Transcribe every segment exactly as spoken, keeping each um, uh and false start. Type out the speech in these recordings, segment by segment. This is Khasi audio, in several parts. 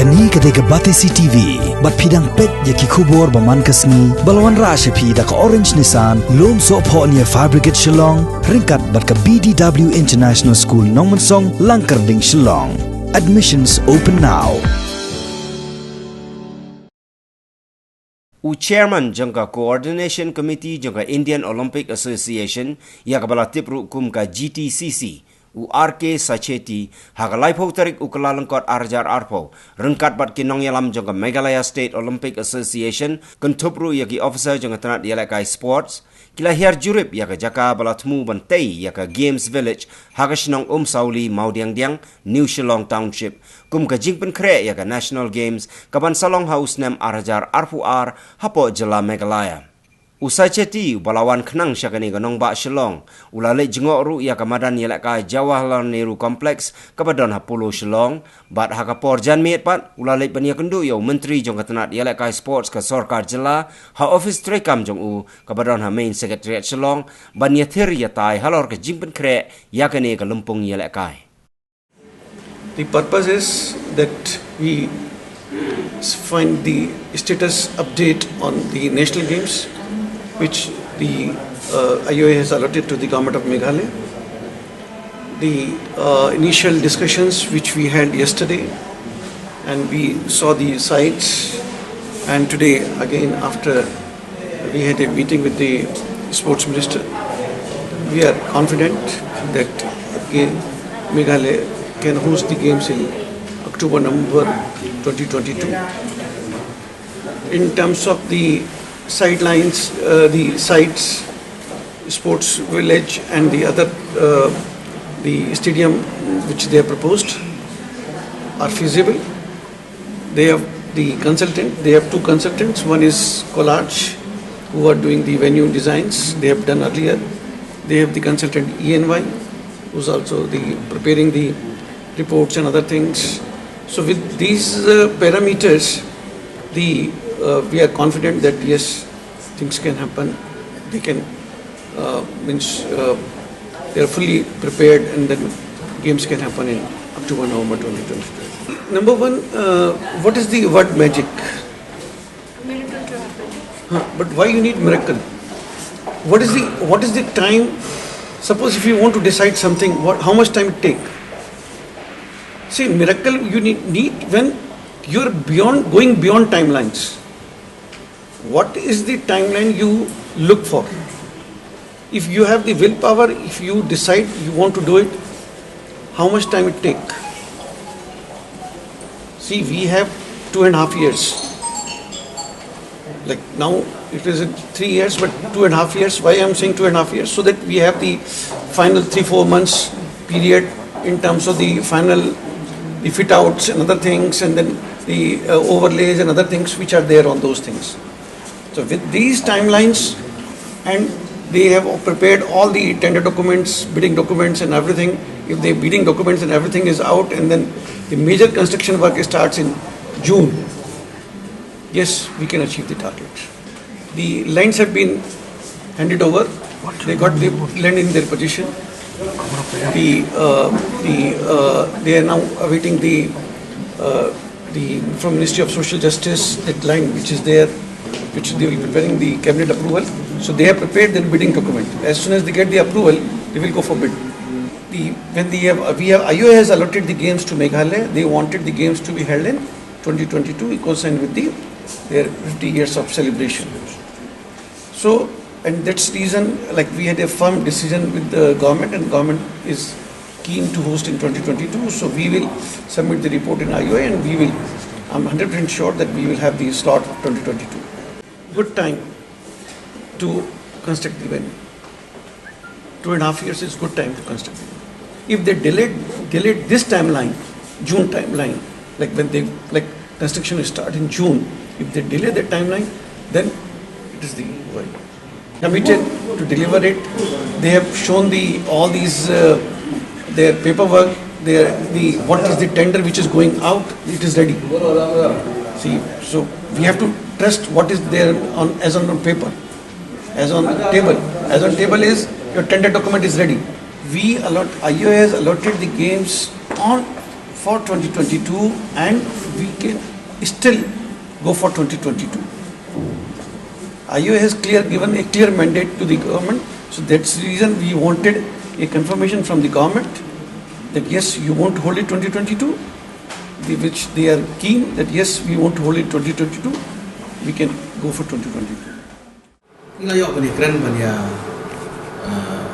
Kane ka dei ka Batesi T V, bad phi dang peit ïa ki khubor ba man ka sngi, ba la wanrah sha phi da ka Orange Nissan, Lumsohphoh near Fire Brigade Shillong, ryngkat bad ka B D W International School Nongmensong, Langkyrding, Shillong. Admissions open now. U chairman jong ka Coordination Committee jong ka Indian Olympic Association, ïa kaba la tip ruh kum ka G T C C, u R K Sacheti, ha ka laiphew tarik u Kyllalyngkot ar hajar arphew, ryngkat bad ki nongïalam jong ka Meghalaya State Olympic Association, kynthup ruh ïa ki officer jong ka tnat ïalehkai sports, ki la hiar jurip ïa ka jaka ba la thmu ban tei ïa ka Games Village ha ka shnong Umsawli, Mawdiangdiang, New Shillong Township, kum ka jingpynkhreh ïa ka National Games kaban sa long ha u snem ar hajar arphew ar hapoh jylla Meghalaya. U Sacheti, uba la wan khnang sha kane ka nongbah Shillong, u la leit jngoh ruh ïa ka madan ïalehkai Jawaharlal Nehru Complex kaba don ha Polo Shillong, bad ha ka por janmiet pat u la leit ban ïakynduh ïa u Myntri jong ka tnat ïalehkai sports ka sorkar jylla ha office treikam jong u kaba don ha Main Secretariat Shillong, ban ïathir ïatai halor ka jingpynkhreh ïa kane ka lympung ïalehkai. The purpose is that we find the status update on the national games, which the uh, I O A has allotted to the government of Meghalaya. The uh, initial discussions which we had yesterday, and we saw the sites, and today again after we had a meeting with the sports minister. We are confident that, again, Meghalaya can host the games in October, November twenty twenty-two. In terms of the sidelines, uh, the sites, sports village and the other, uh, the stadium which they have proposed are feasible. They have the consultant, they have two consultants. One is Collage, who are doing the venue designs, they have done earlier. They have the consultant E N Y, who's also the, preparing the reports and other things. So with these uh, parameters, the, uh, we are confident that yes, things can happen. They can, uh, means, uh, they are fully prepared, and then games can happen in October, November twenty twenty-two. Number one, uh, what is the word magic? Miracle to happen. Huh, but why you need miracle? What is the, what is the time? Suppose if you want to decide something, what, how much time it take? See, miracle you need, need when you're beyond, going beyond timelines. What is the timeline you look for? If you have the willpower, if you decide you want to do it, how much time it take? See, we have two and a half years. Like now, it is in three years, but two and a half years. Why I'm saying two and a half years? So that we have the final three, four months period in terms of the final, the fit outs and other things, and then the uh, overlays and other things which are there on those things. So with these timelines, and they have prepared all the tender documents, bidding documents and everything. If the bidding documents and everything is out, and then the major construction work starts in June, yes, we can achieve the target. The lines have been handed over. They got the land in their position. The, uh, the, uh, they are now awaiting the, uh, the, from Ministry of Social Justice, that line which is there, which they will be preparing the cabinet approval. So they have prepared their bidding document. As soon as they get the approval, they will go for bid. The, when they have, we have, I O A has allotted the games to Meghalaya. They wanted the games to be held in twenty twenty-two, coincident with the, their fifty years of celebration. So, and that's reason, like, we had a firm decision with the government, and government is keen to host in twenty twenty-two. So we will submit the report in I O A, and we will, I'm hundred percent sure that we will have the slot of twenty twenty-two. Good time to construct the venue. Two and a half years is good time to construct the venue. If they delayed, delayed this timeline, June timeline, like, when they, like, construction will start in June, if they delay that timeline, then it is the worry. Committed to deliver it. They have shown the, all these, uh, their paperwork, their, the, what is the tender which is going out, it is ready. See, so we have to trust what is there on, as on, on paper, as on table. As on table is your tender document is ready. We allot, I O A has allotted the games on for twenty twenty-two, and We can still go for twenty twenty-two. I O A has clear given a clear mandate to the government, so that's the reason we wanted a confirmation from the government that yes, you want to hold it twenty twenty-two, the, which they are keen that yes, we want to hold it twenty twenty-two, we can go for twenty twenty-two. Ngi la ïoh ban ïakren ban ïa, ah,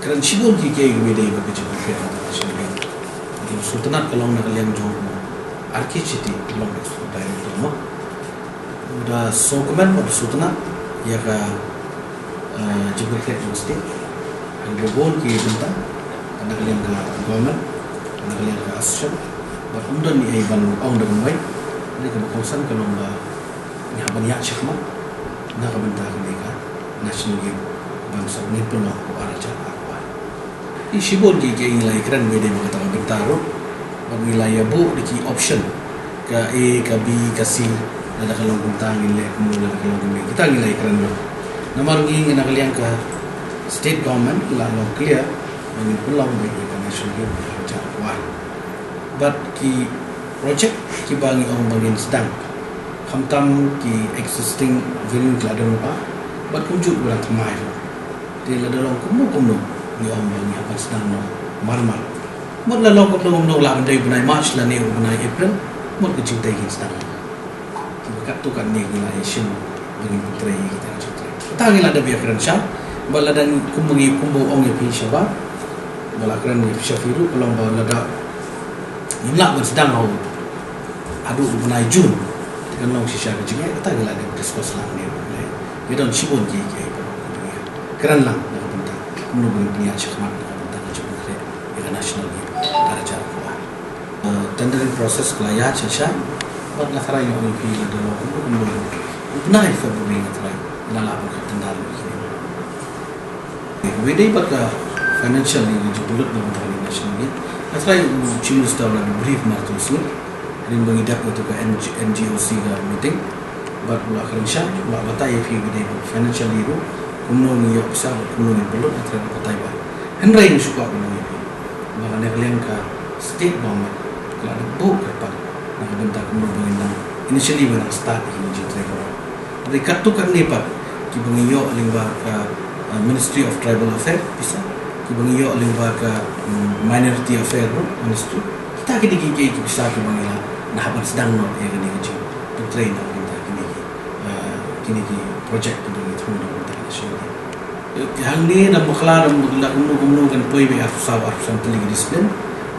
kren shibun ki kiei kiei ba ka jingpynkhih ka jingpynkhih. Ki sngewtynnat ka long na ka liang jong u R K Shetty, ka long u director mo. Da sngewkmen bad sngewtynnat ïa ka, ah, jingpynkhih jong state. Hynrei bun ki bynta, na ka liang ka government, na ka liang ka association, bad ym don ei ban ong da kawei. Hynrei kaba kongsan ka long ba ngi hap ban ïaid shakhmat na ka bynta kane ka National Game ban sa ngin pynlong ha u ar hajar arphew ar. Ki shibun ki kiei ngi la ïakren, ngi dei ba kata ka bynta ruh bad ngi la ïabuh da ki option ka A, ka B, ka C, lada ka long kumta ngin leh kumno, lada ka long kumne kita ngi la ïakren ruh. Namar ngi na ka liang ka state government la long clear ba ngin pynlong beit ïa ka National Game ha u ar hajar arphew ar. Bad ki project kiba ngi ong ba ngin sdang, khamtam ki existing venue ki la don lypa bad kumjuh ba dang thymmai ruh. Te lada long kumno kumno ngi ong ba ngi hap ban sdang noh marmar. Mut la long kumno kumno, la ban dei u bnai March lane u bnai April, mut ka jingtei ngin sdang. Kiba katto katne ngi la ïa shim ba ngin pyntrei ïa kita ki jingtrei. Kata ngi la dep ïakren sha, ba lada ngi, kumba ngi, kumba ong ïa phi shabar, ba la kren ïa phi sha phi ruh ka long ba lada ngim lah ban sdang haduh u bnai June, te kan long shisha ka jingeh. Kata ngi la dep discuss lang ne ba ngi don shibun ki kiei ba ngi kren lang na ka bynta kumno ba ngin pynïaid shakhmat na ka bynta ka jingpyntrei ïa ka National Game ar hajar arphew ar. Uh, tendering process ka la ïaid shisha bad nga tharai ïa u M P lada long kumno kumno u bnai February nga tharai ngi la lah ban tender ïa kine. Kawei dei bad ka financial, ïa ka jingpynlut na ka bynta ka National Game. Nga tharai u Chief Minister u la brief mar tu sngi hadien ba ngi dep ïa tu ka N G, N G O C ka meeting. Bad u la kren sha, u la batai ïa phi kawei dei bad financial, ïa ruh kumno ngi ïoh pisa bad kumno ngin pynlut, nga tharai u la batai bha. Hynrei nga shu kwah ban ong ïa phi ba na ka liang ka state government ka la dep buh kyrpad na ka bynta kumno ba ngin nang initially ba nang start ïa kine ki jingtrei ka. Hynrei katto katne pat kiba ngi ïoh lyngba ka, uh, Ministry of Tribal Affairs pisa, kiba ngi ïoh lyngba ka, mm, Minority Affairs ruh Ministry. Kita kine ki kiei ki pisa kiba ngi la nang hap ban sdang noh ïa kine ki jingpyntrei na ka bynta kine ki, uh, kine ki project kiba ngi thung na ka bynta ka national. Hangne da bakla da bakla kumno kumno kan poi beit arphew saw arphew san tylli ki discipline.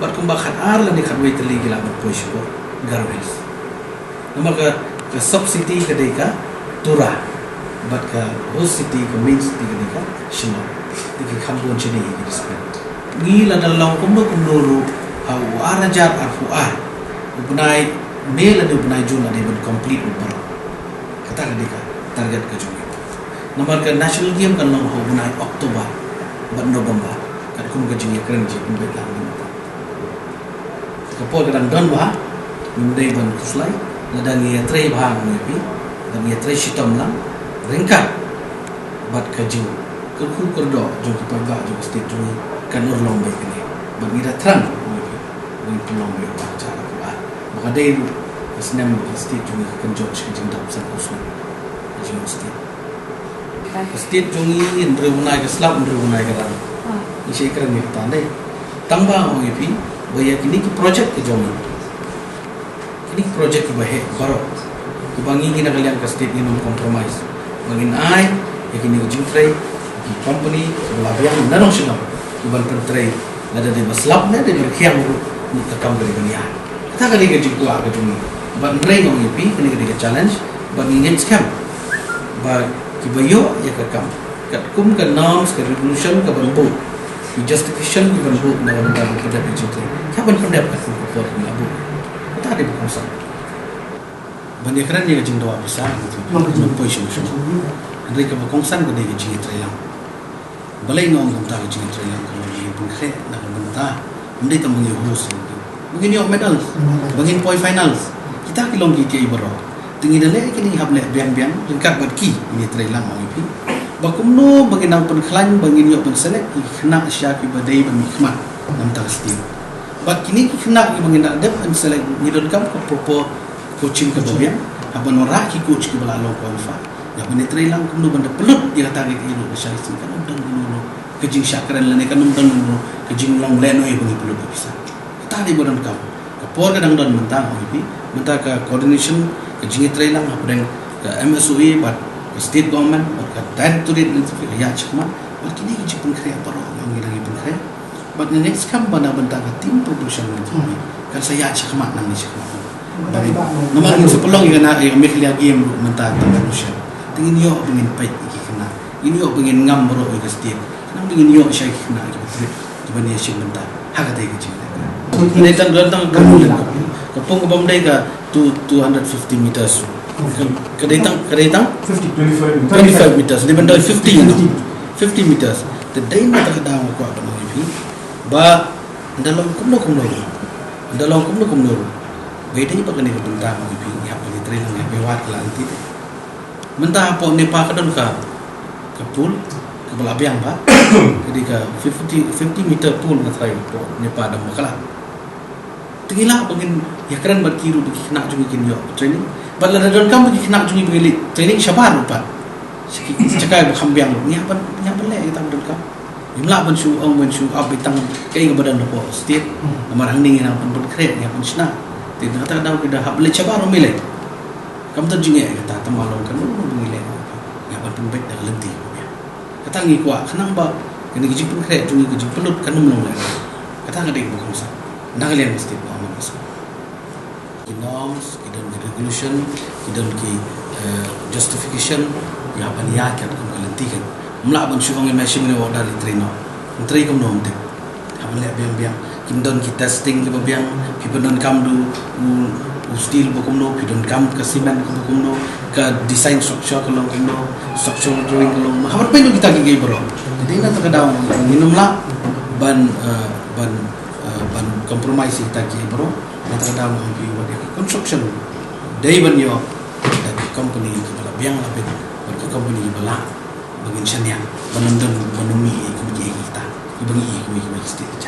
Bad kumba khatar lane khatwei tylli ki lah ban poi sha Garo Hills. Namar ka, ka sub city ka dei ka Tura. Bad ka host city, ka main city ka dei ka Shillong. Te ki kham bun shane ki discipline. Ngi lada long kumno kumno ruh ha u ar hajar arphew ar, u bnai May lane u bnai June la dei ban complete u baroh. Kata ka dei ka target ka jong ngi. Namar ka National Game kan long ha u bnai October bad November, katkum ka jingïakren jingpynbeit lang mynta. Ka por ka dang don bha, ngim dei ban khuslai, lada ngi ïatrei bha ngi ïa phi, lada ngi ïatrei shitom lang ryngkat bad ka jingkyrkhu kyrdoh jong ki paidbah jong ka state jong ngi, kan urlong beit kane. Bad ngi da thrang ngi ïa phi ba ngin pynlong beit ha u ar hajar arphew ar. Ba ka dei ruh ka snem ba ka state jong ngi kan jop sha ka jingdap san phew snem ka jong ka state. Ka state jong ngi, hynriew bnai ka slap, hynriew bnai ka rang. Ngi shait kren ïa kata ne. Tang ba nga ong ïa phi ba ïa kine ki project ka jong ngi, kine ki project kiba heh baroh, kiba ngi, ngi na ka liang ka state ngin ym compromise. Ba ngin ai ïa kine ki jingtrei ki company kiba la biang na nongshong shnong kiban pyntrei. Lada dei ba slap ne dei ba rkhiang ruh, mut ka kam ka dei ban ïaid. Kata ka dei ka jingkwah ka jong ngi. Bad hynrei nga ong ïa phi, kane ka dei ka challenge. Bad ngi ngeit skhem ba kiba ïoh ïa ka kam, katkum ka norms, ka resolution kaban buh, ki justification kiban buh na ka bynta ban pyndep ïa ka jingtrei, kaban pyndep katkum ka por kaba la buh. Kata dei ba kongsan. Ban ïakren ïa ka jingdawa pisa, ngan poi shong shong. Hynrei kaba kongsan ka dei ka jingïatreilang. Balei nga ong kumta? Ka jingïatreilang ka long ka jingpynkhreh na ka bynta ym dei tang ba ngin host, ba ngin ïoh medals, ba ngin poi finals. Kita ki long ki kiei baroh. Te ngi da leh kine, ngi hap leh biang biang ryngkat bad ki. Ngi ïatreilang, ong ïa phi, ba kumno ba ngin nang pynkhlaiñ ba ngin ïoh ban select ïa ki khynnah sha kiba dei ban mihkhmat na bynta ka state. Bad kine ki khynnah kiba ngi la dep ban select, ngi donkam ka proper coaching kaba biang, haba ngi wanrah ki coach kiba la long qualify, ïa ban ïatreilang kumno ban da pynlut ïa kata ka ïing ka shai sien, kan ym don kumno ka jingshah kren lane kan ym don kumno ka jinglong lehnoh ïa ba ngi pynlut ïa pisa. Kata dei ba donkam. Ka por ka dang don mynta, ong ïa phi, mynta ka coordination, ka jingïatreilang hapdeng ka M S O E bad ka state government bad ka directorate, ka ïaid shakhmat, bad kine ki jingpynkhreh baroh ngi dang ïa pynkhreh. Bad nga ngeit skhem ba na bynta ka team promotion ngi, kan sa ïaid shakhmat nangne shakhmat. Namar ngin sa pynlong ïa kane ka Meghalaya Game ruh mynta tang promotion. Te ngin ïoh ba ngin peit ïa ki khynnah, ngin ïoh ba ngin ngam baroh ïa ka state. Nang ba ngin ïoh sha ki khynnah kiba trip, kiba ïa shim bynta ha katei ka jingïalehkai. Ka dei tang, ka dei tang ka pung, ka pung ka bym dei ka two, two hundred fifty meters. Ka, ka dei tang, ka dei tang fifty, twenty-five meters. Twenty-five meters. Dei ban dei fifty, you know. Fifty meters. Te dei na kata ka daw nga kwah ban ong ïa phi ba ynda long kumno kumno ruh, ynda long kumno kumno ruh, ba dei ba kane ka bynta, ong ïa phi, ngi hap ban ïatreilang, ngi hap ban wad ka la lynti. Mynta hapoh NEPA ka don ka, ka pool kaba la biang ba ka dei ka fifty, fifty meter pool, nga tharai hapoh NEPA dang bakla. Te ngi lah ba ngin ïakren bad ki ruh, ki khynnah jong ngi kin ïoh training. Bad lada donkam ba ki khynnah jong ngi ba ki leit training shabar ruh pat, sha ki jaka ba kham biang ruh, ngi hap ban, ngi hap ban leh ïa kata ba donkam. Ngim lah ban shu ong, ban shu ap beit tang kaei kaba don hapoh state. Namar hangne ngi nang pynpynkhreh, ngi hap ban shna. Te na kata ka daw ki da hap leit shabar ruh, me leit. Kam don jingeh kata, tang ba long kano kano ba ngi leh, ngi hap ban pynbeit da ka lynti. Kata ngi kwah khnang ba kane ka jingpynkhreh jong ngi, ka jingpynlut, kan ym long lehnoh. Kata ka dei kaba kongsan na ka liang ka state ba ong kongsan. Ki norms, ki don ki regulation, ki don ki, eh, justification, ïa ban ïaid katkum ka lynti kan. Ym lah ban shu ong ïa me shim ne order, leit trei noh. Trei kumno ym tip. Hap ban leh biang biang. Kin don ki testing kiba biang, phi pyndonkam da u, u steel ba kumno, phi donkam ka cement ba kumno, ka design structure ka long kumno, structural drawing ka long kumno. Hap ban peit ïa kita kiei kiei baroh. Te dei na kata ka daw ngin ym lah ban, eh, ban, eh, ban compromise ïa kita kiei baroh. Na kata ka daw ngin ïa construction dei ban ïoh da ki company kiba la biang la bit, bad ki company kiba lah ba ngin shaniah, ban ym don, ban ym mih ïa ki, ïa kita kiba ngi ïa ki, ïa ki state.